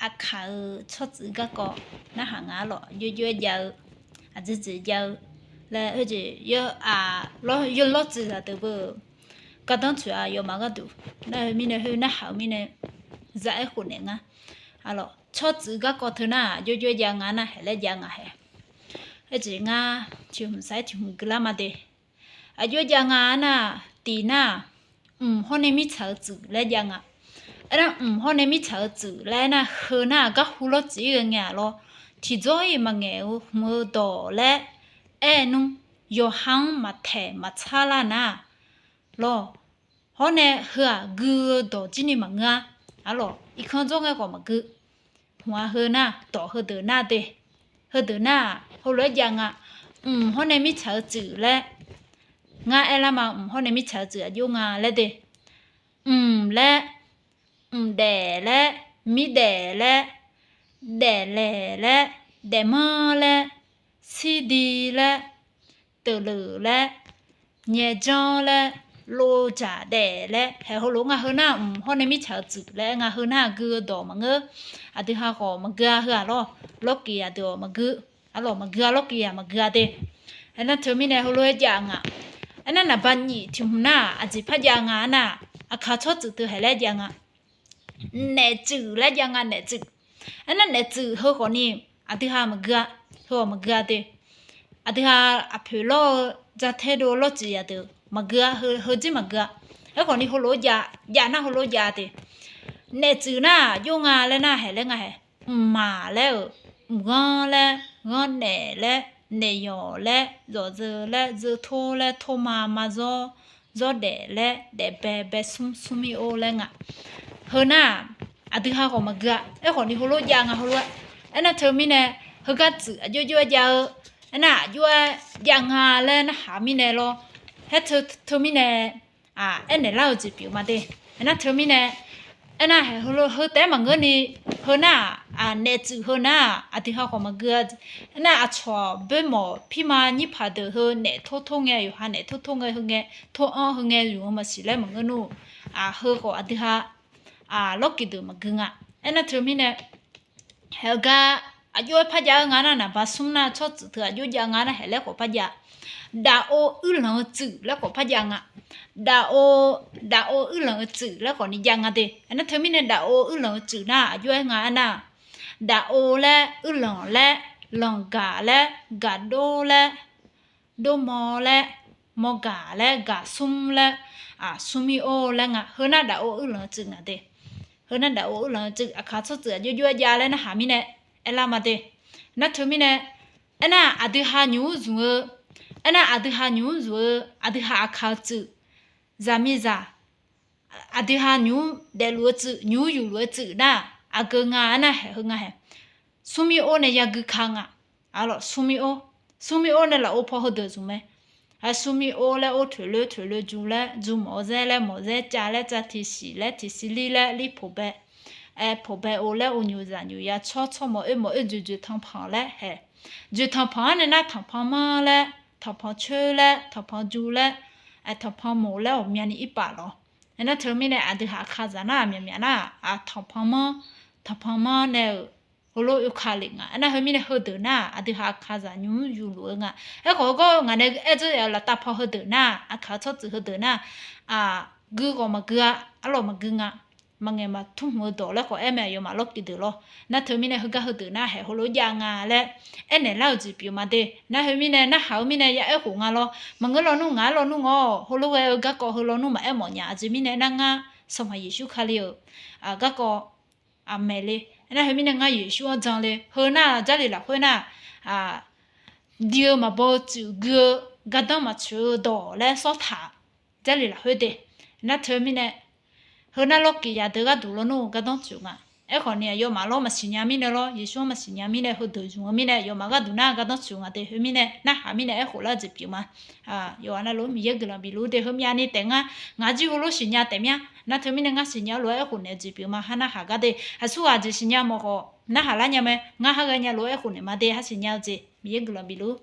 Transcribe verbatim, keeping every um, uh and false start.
aqkaq-euq tsawrtsuif garkawv narhaq nga-ar lawq. Aqjox jox-aer jav-eu, aqjeq jeq jav-eu laer, khoerjeq yawr-aq, yawlawr tsuif zaqdeuq beu gardanr tsoeq-a yawfmaf gharduq. Nar heu mirnae khoer narhaq-eu mirnae za-aer khofnaeq nga. Aqlawq, tsawrtsuif garkawv teu nar-aq, aqjox jox-aer jav nga nar, haeq laer jav nga haeq. Khoerjeq ngar tiq hmq saq-aer tiq hmq guiqlar ma de. Aqjox-aer jav nga-ar nar, tiq nar-aq, mq hawr nae mirtsaq-eu tsuif laer jav nga. Aernar, mq hawr nae mirtsaq-eu tsuif laer aernar, heu nar-aq, garhu lawr tsuif-ir ghae ngae-aq lawr, tiqdzawr-iq maqngaeq-eu hmq-eu dawq laer aer nmr, yawqha-anr maqtaeq maqtsar lar nar-aq lawr, hawr nae heu-aq gui-eu dawq jir ni maqngeur-ar. Aqlawq, irkanr dzawr ngae khawf maqgui. Hmq-a heu nar, dawq heudeuq nar de. Heudeuq nar-aq, heulof-aer jav nga. Mq hawr nae mirtsaq-eu tsuif laer ngar aerlar ma. Mq hawr nae mirtsaq-eu tsuif aqjox nga laer de. Mq laer, mqdaef laer, mirdaef laer, daeflaeq laer, daefmanr laer, sirdi laer, teuqleuq laer, nyaejanr laer, lovdzaq daef laer, haeq heulof nga. Heu nar-aq, mq hawr nae mirtsaq-eu tsuif laer nga. Heu nar-aq, gui-eu dawq maqngeur. Aqdui ha khawf maqgui-a heu-aq lawr. Lawrkiq aqdui-awq maqgui. Aqlawq, maqgui-a lawrkiq-aq maqgui-a de. Aernar teumirnae heulof-aer jav nga. Aernar naqba nyif tiq hmq nar-aq, aqjeq par jav nga-ar nar-aq, aqkaq tsawrtsuif teu haeq laer jav nga. Naeftsuif laer jav nga, naeftsuif. Aernar naeftsuif heu khawfni aqdui ha maqgui-a. Heu-awq maqgui-a de. Aqdui ha aqpoeq lawr-eu jataer dov lawr tsuif yaqdeuq maqgui-a, heu jir maqgui-a. Aerkhawfni heulof-aer jav, jav nar heulof-aer jav de. Naeftsuif nar-aq, aqjox nga laer nar, haeq laer nga haeq. Mqmaq laer-euq, mqghanr laer, ghanrnaeq laer, naeqyawq laer, zawqzeu laer, zeutor laer, torma, mazawr, zawrdaef laer, daefbae, baesmr, smrmir or laer nga. Heu nar-aq, aqdui ha khawf maqgui-a. Aerkhawfni heulof jav nga heulof-aer. Aernar teumirnae, heugar tsuif aqjox jox-aer jav-eu, aernar aqjox-aer jav nga laer narhaq mirnae lawr. Haer teumirnae, aernaeq lar-eu jeq pyeuf ma de. Aernar teumirnae, aernar haeq heu taef-aer maqngeurni, heu nar-aq, naeftsuif heu nar-aq, aqdui ha khawf maqgui-a. Aernar aqcawq boermawf pirma nyirpaq deuq heu naef tor tor ngae, yawqha naef tor tor ngae, heu ngae, tor-anr heu ngae, yuf-eu maqsiq laer maqngeur nmr. Heu khawf aqdui ha lawrkiq deuq maqgui nga. Aernar teumirnae, haeq-eu gar aqjox-aer par jav-eu nga nar, naqba smr nar, tsawrtsuif teu aqjox jav nga nar, haeq laer khawf par jav. Daqov uirlanq-eu tsuif laer khawf par jav nga. Daqov, daqov uirlanq-eu tsuif laer khawfni jav nga de. Aernar teumirnae daqov uirlanq-eu tsuif nar aqjox-aer nga aernar, daqov laer, uirlanq laer, lanqgaq laer, gaqdor laer, dormaw laer, mawrgaq laer, gaqsmr laer, smrmir or laer nga. Heu nar daqov uirlanq-eu tsuif nga de. Heu nar daqov uirlanq-eu tsuif, aqkaq tsawrtsuif aqjox jox-aer jav laer narhaq mirnae aerlar ma de. Nar teumirnae, aernar aqdui ha nymq mr zmq-eu, aernar aqdui ha nymq mr zmq-eu, aqdui ha aqkaq-eu tsuif, zaqmiqzaq, aqdui ha nymq mr daefluf-eu tsuif, nymq mr yufluf-eu tsuif nar, aqgeu nga aernar haeq heu nga haeq. Smrmir or nae yagui ka nga. Aqlawq, smrmir or, smrmir or nae lafov paw heudeuq zmq mae. Smrmir or laer or toeqloer, toeqloer ju laer ju, mawqzaer laer mawqzaer, cav laer cav, tiqsiq laer tiqsiq, lir laer lir, poqbae, poqbae or laer or, nyoqzaq nyoqya, tsawr tsawrmawq oermawq oer, joeqjoeq tanqpanq laer haeq. Joeqtanqpanq-anr nae nar tanqpanq manr laer, tanqpanq coer laer, tanqpanq ju laer, tanqpanq moq laer ghawqmyani irpaf lawq. Aernar teumirnae aqdui ha aqkaqzaq nar-aq, myaqmyaq nar-aq, tanqpanq manr, tanqpanq manr nae-euq heulof oeka lef nga. Aernar heumirnae heudeuq nar-aq, aqdui ha aqkaqzaq nymq mr yufluf-eu nga. Aerkhawf heugar ngaq nae aer dzeur-a laftav paw heudeuq nar-aq, aqkaq tsawrtsuif heudeuq nar-aq, gui khawf maqgui-a, arlawq maqgui nga. Maqngaeq maqtmr hmq-eu dawq laer khawf aer mae, aqyawfmaf lawrkiq deuq lawr. Nar teumirnae heugar heudeuq nar haeq heulof jav nga laer aernaeq lar-eu jeq pyeuf ma de. Nar heumirnae narhaq-eu mirnae ya aerkhof nga lawr. Maqngeur lawnmr ngaq-aer lawnmr ngawr, heulof ghae-eu garkawv heu lawnmr maqaer mawf nya. Aqjeq mirnae nar ngar Sanqpaq Yeqsur Kali-euq garkawv maeq le. Nar heumirnae ngar Yeqsur-anr jan le. Heu nar Jarlif lafkhoer nar, diq-eu maqbaw-eu tsuif gui-eu gardanr maqtsoeq-eu dawq laer sawr taq. Jarlif lafkhoer de. Nar teumirnae, heu nar lawrkiq yadeuq gharduq lawnmr-eu gardanr tsoeq nga. Aerkhawfni aqyawfmaf lawr maqsiq nya mirnae lawr, Yeqsur-anr maqsiq nya mirnae, heudeuq zmq-eu mirnae, aqyawfmaf gharduq nar gardanr tsoeq nga de. Heumirnae narhaq mirnae aerkhof lar-eu jeq pyeuf ma. Yawqghaq navluf-anr Miqyaer guiqlanq bifluf de. Heumyavni taef ngar, ngaq jir heulof siqnya taef mya. Nar teumirnae ngar siqnya-eu lof-aer aerkhof naeq-eu jeq pyeuf ma. Har narhaq gar de. Aqsurghaq jeq siqnya mawf khawf narhaq lar nya mae. Ngar har ghaenya lof-aer aerkhof naeq ma de. Har siqnya-eu jeq Miqyaer guiqlanq bifluf.